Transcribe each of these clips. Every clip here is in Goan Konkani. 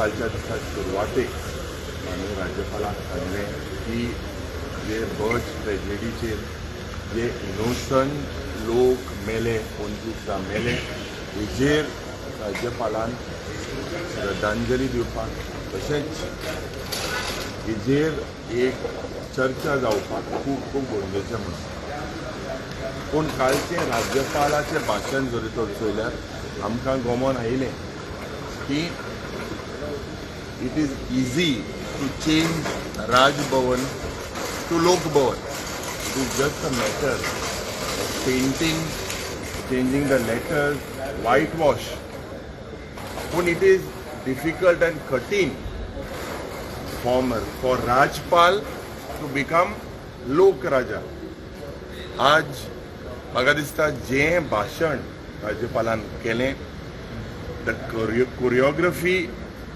कालच्या दिसा सुरवातेक माननीय राज्यपालाक सांगलें की जे बर्च ट्रेजेडीचेर जे इनोसंट लोक मेले, 25 जाण मेले, हेजेर राज्यपालान श्रद्धांजली दिवपाक तशेंच हेजेर एक चर्चा जावपाक खूब खूब गरजेचें म्हणून. पूण कालचें राज्यपालाचें भाशण जरी तर चोयल्यार आमकां गोमोन आयलें की it is easy to change Raj Bhavan to Lok Bhavan. It is just a matter of painting, changing the letters, white wash. पूण it is difficult and कठीण for Rajpal to become लोक राजा. आज म्हाका दिसता जें भाशण राज्यपालान केलें, the choreography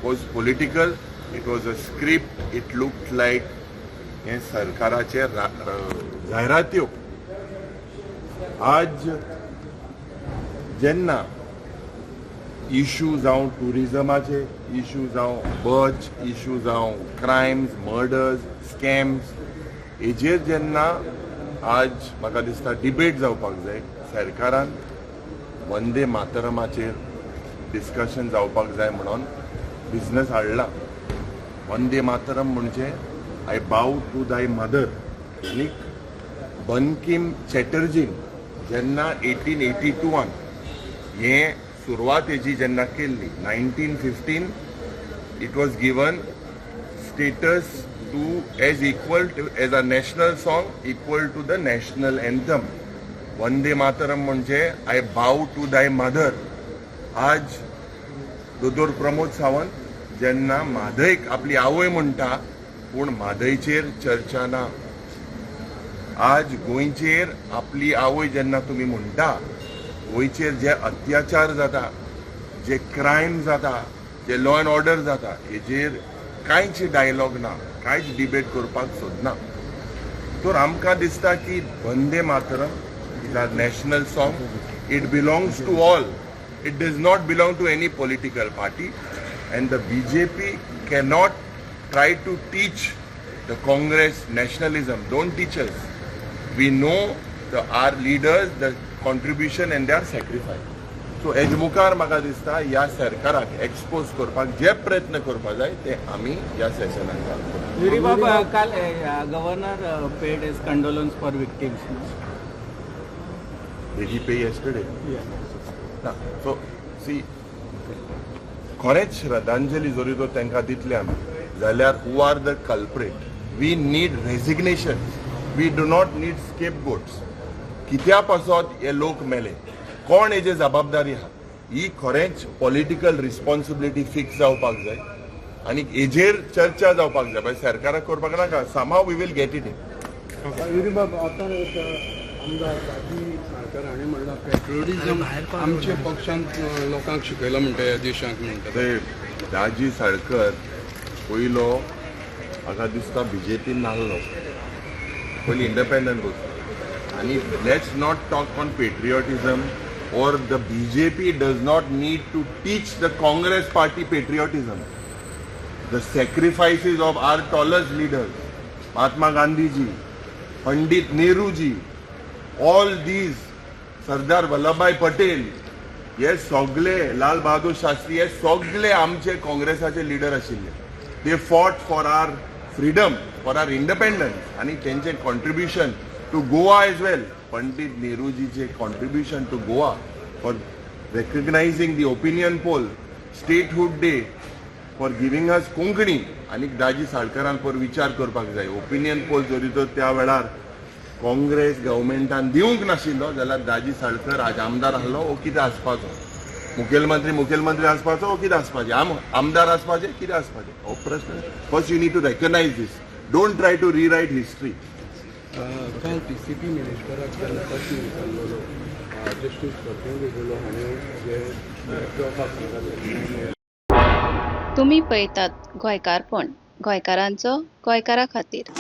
was political, it was a script, it look like हें सरकाराचे जायरात्यो. आज जेन्ना इशू जावं टुरिजमाचे इशू जावं, बर्च इशू जावं, क्रायम्स, मर्डर्स, स्कॅम्स, हेजेर जेन्ना आज म्हाका दिसता डिबेट जावपाक जाय, सरकारान वंदे मातरमाचेर डिस्कशन जावपाक जाय म्हणून बिजनस हाडला. वंदे मातरम म्हणजे I bow to thy mother. आनी बंकीम चॅटर्जीन जेन्ना 1882न हें सुरवात हेजी जेन्ना केल्ली, 1915 it was given status to as equal to as a national song, equal to the national anthem. Vande Mataram म्हणजे I bow to thy mother. आज दोतोर प्रमोद सावंत जेन्ना म्हादयक आपली आवय म्हणटा, पूण म्हादयचेर चर्चा ना. आज गोंयचेर आपली आवय जेन्ना तुमी म्हणटा, गोंयचेर जे अत्याचार जाता, जे क्रायम जाता, जे लॉ एंड ऑर्डर जाता, हेजेर कांयच डायलॉग ना, कांयच डिबेट करपाक सोदना. तर आमकां दिसता की Vande Mataram is our national song. It belongs to all. It does not belong to any political party. And the BJP cannot try to teach the Congress nationalism. Don't teach us. We know our leaders, the contribution and their sacrifice. So has मुखार म्हाका दिसता ह्या सरकाराक एक्सपोज करपाक जे प्रयत्न करपाक जाय ते आमी ह्या सेशनाक करतले. युरी बाब, काल governor paid his condolence for victims. Did he pay yesterday? ना. सो सी, खरेंच श्रद्धांजली जरी तर तांकां दितले आमी जाल्यार who are the culprit? We need resignation, we do not need scapegoats. कित्या पासत हे लोक मेले, कोण हेजे जबाबदारी आहा, ही खरेंच पॉलिटिकल रिस्पॉन्सिबिलिटी फिक्स जावपाक जाय आनी हेजेर चर्चा जावपाक जाय. पळय, सरकाराक करपाक नाका, somehow we will get it in. युरीबाब, आतां एक आमदार दाजी साळकर हांणी म्हणलां, पेट्रियोटिझम आमच्या पक्षान लोकांक शिकयलां म्हणटा, ह्या देशाक म्हणटा. ते दाजी साळकर पयलो म्हाका दिसता बीजेपीन नासलो, पयलीं इंडिपेंडंट वचून. आनी let's not talk on patriotism or the BJP does not need to teach the Congress party patriotism. The sacrifices of our tallest leaders, Mahatma Gandhiji, Pandit Nehruji, all these, Sardar Vallabhbhai Patel, हे सगळे, लाल बहादूर शास्त्री, हे सगळे आमचे काँग्रेसाचे लिडर आशिल्ले. They fought for our freedom, for our independence. आनी तेंचे contribution to Goa as well, Pandit नेहरूजीचे contribution to Goa for recognizing the opinion poll, statehood day, for giving us Konkani. आनी दाजी साळकरान पर विचार करपाक जाय, ओपिनियन पोल जरी तर त्या वेळार काँग्रेस गव्हर्मेंटान दिवंक नाशिल्लो जाल्यार दाजी साळकर आज आमदार आसलो वो कितें आसपाचो, मुखेलमंत्री मुखेलमंत्री आसपाचो वो कितें आसपाचें, आमदार आसपाचें, कितें आसपाचें, हो प्रश्न. First you need to recognize this. Don't try to rewrite history. काल टीसीपी मिनिस्टराक जेन्ना प्रश्न विचारलेलो, जस्टीस प्रतिम रिबेलो हांणी जे लॅपटॉपाक सांगले. तुमी पळयतात गोंयकारपण, गोंयकारांचो गोंयकारा खातीर.